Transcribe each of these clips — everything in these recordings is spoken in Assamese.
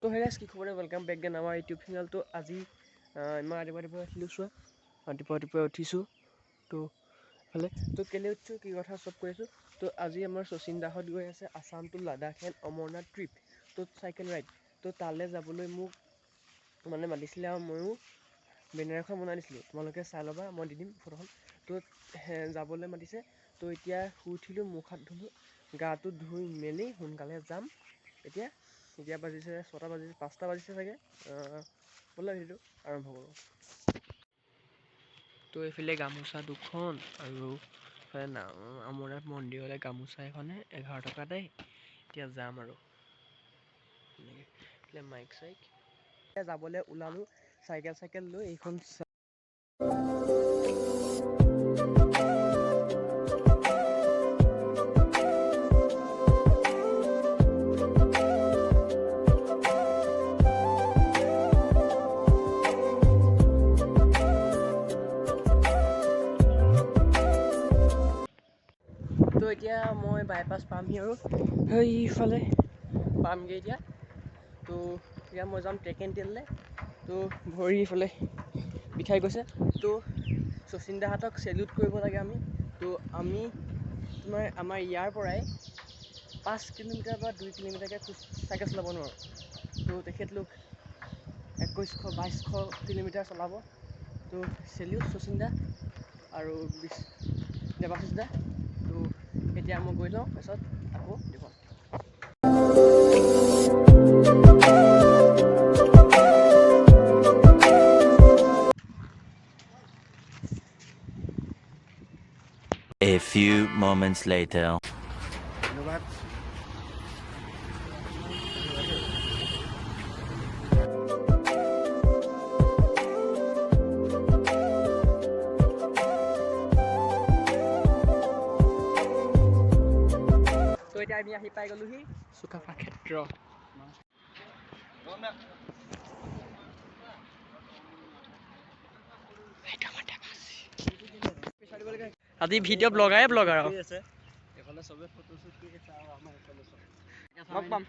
তো হে গাইছ, কি খবৰ? Welcome back again আমাৰ ইউটিউব চেনেলটো। আজি ইমান ৰাতিপুৱা ৰাতিপুৱা উঠিলোঁ, চোৱা, ৰাতিপুৱা ৰাতিপুৱা উঠিছোঁ। তো এইফালে তো কেলৈ উঠিছোঁ, কি কথা চব কৈ আছোঁ। তো আজি আমাৰ শচীন দাহঁত গৈ আছে Assam to Ladakh and Amarnath trip, তো চাইকেল ৰাইড। তো তালৈ যাবলৈ মোক মানে মাতিছিলে আৰু ময়ো বেনাৰ এখন বনাই দিছিলোঁ, তোমালোকে চাই ল'বা, মই দি দিম ফটোখন। তো যাবলৈ মাতিছে। তো এতিয়া শুই উঠিলোঁ, মুখ হাত ধুলোঁ, গাটো ধুই মেলি সোনকালে যাম। এতিয়া এতিয়া বাজিছে 6টা বাজিছে, 5টা বাজিছে চাগে। ব'লা ভিডিঅ'টো আৰম্ভ কৰোঁ। তো এইফালে গামোচা দুখন আৰু এইফালে অমৰনাথ মন্দিৰলৈ গামোচা এখনে 11 টকা দেই। এতিয়া যাম আৰু এনেকৈ এইফালে মাইক চাইক। এতিয়া যাবলৈ ওলালোঁ চাইকেল চাইকেল লৈ। এইখন তো এতিয়া মই বাইপাছ পামহি আৰু সেইফালে পামগৈ এতিয়া। তো এতিয়া মই যাম ট্ৰেক এণ্ড টেইললৈ। তো ভৰি ইফালে বিষাই গৈছে। তো শচীন দাহঁতক চেলিউট কৰিব লাগে আমি। তো আমি তোমাৰ আমাৰ ইয়াৰ পৰাই 5 কিলোমিটাৰ বা 2 কিলোমিটাৰকৈ খোজ চাইকেল চলাব নোৱাৰোঁ। তো তেখেতলোক 2100 2200 কিলোমিটাৰ চলাব। তো চেলিউট শচীন দা আৰু দেৱাশিষ দা। তো এতিয়া মই গৈ লওঁ, তাৰপিছত আকৌ দেখুৱাম। A few moments later. ধন্যবাদ। তো এতিয়া আমি আহি পাই গ'লোহি চুকাফা ক্ষেত্ৰ। আজি ভিডিঅ' ব্লগাৰে ব্লগাৰ আৰু লগ পাম।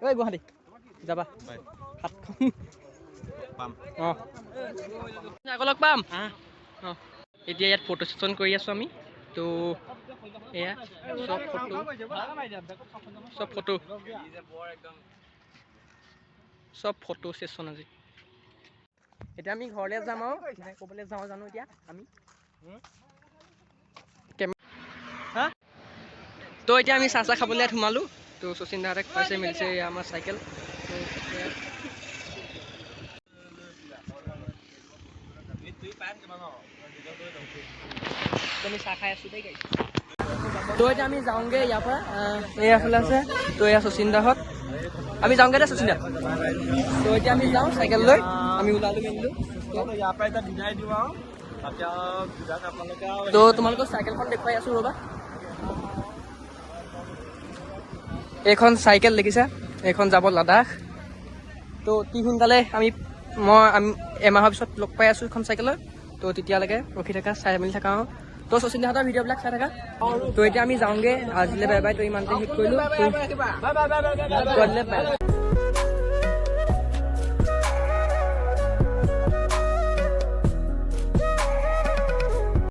ঐ গুৱাহাটী যাবা? সাতখন অঁ, আকৌ লগ পাম। অঁ, এতিয়া ইয়াত ফটো ছেশ্যন কৰি আছোঁ আমি। তো এয়া চব ফটো, চব ফটো, চব ফটো ছেশ্যন আজি। এতিয়া আমি ঘৰলৈ যাম আৰু ক'বলৈ যাওঁ জানো এতিয়া আমি। হা, তো এতিয়া আমি চাহ চাহ খাবলৈ ইয়াত সোমালোঁ। তো শচীন দাহঁতে খুৱাইছে মেলিছে। এয়া আমাৰ চাইকেল। তো আমি চাহ খাই আছোঁ দেই গাইছ। তো এতিয়া আমি যাওঁগৈ ইয়াৰ পৰা। এয়া ফালে আছে। তো এয়া শচীন দাহঁত, আমি যাওঁগৈ দেই শচীন দা। তো এতিয়া আমি যাওঁ চাইকেল লৈ, আমি ওলালোঁ মেলিলোঁ। তো তোমালোকৰ চাইকেলখন দেখুৱাই আছোঁ ৰ'বা। এইখন চাইকেল দেখিছা, এইখন যাব লাডাখ। তো অতি সোনকালে আমি এমাহৰ পিছত লগ পাই আছোঁ এইখন চাইকেলত। তো তেতিয়ালৈকে ৰখি থাকা, চাই মেলি থাকা। আৰু তো শচীন দাহঁতৰ ভিডিঅ'বিলাক চাই থাকা। তো এতিয়া আমি যাওঁগৈ, আজিলৈ বাই বাই। তো ইমানতে শেষ কৰিলোঁ। তো আজিলৈ বাই।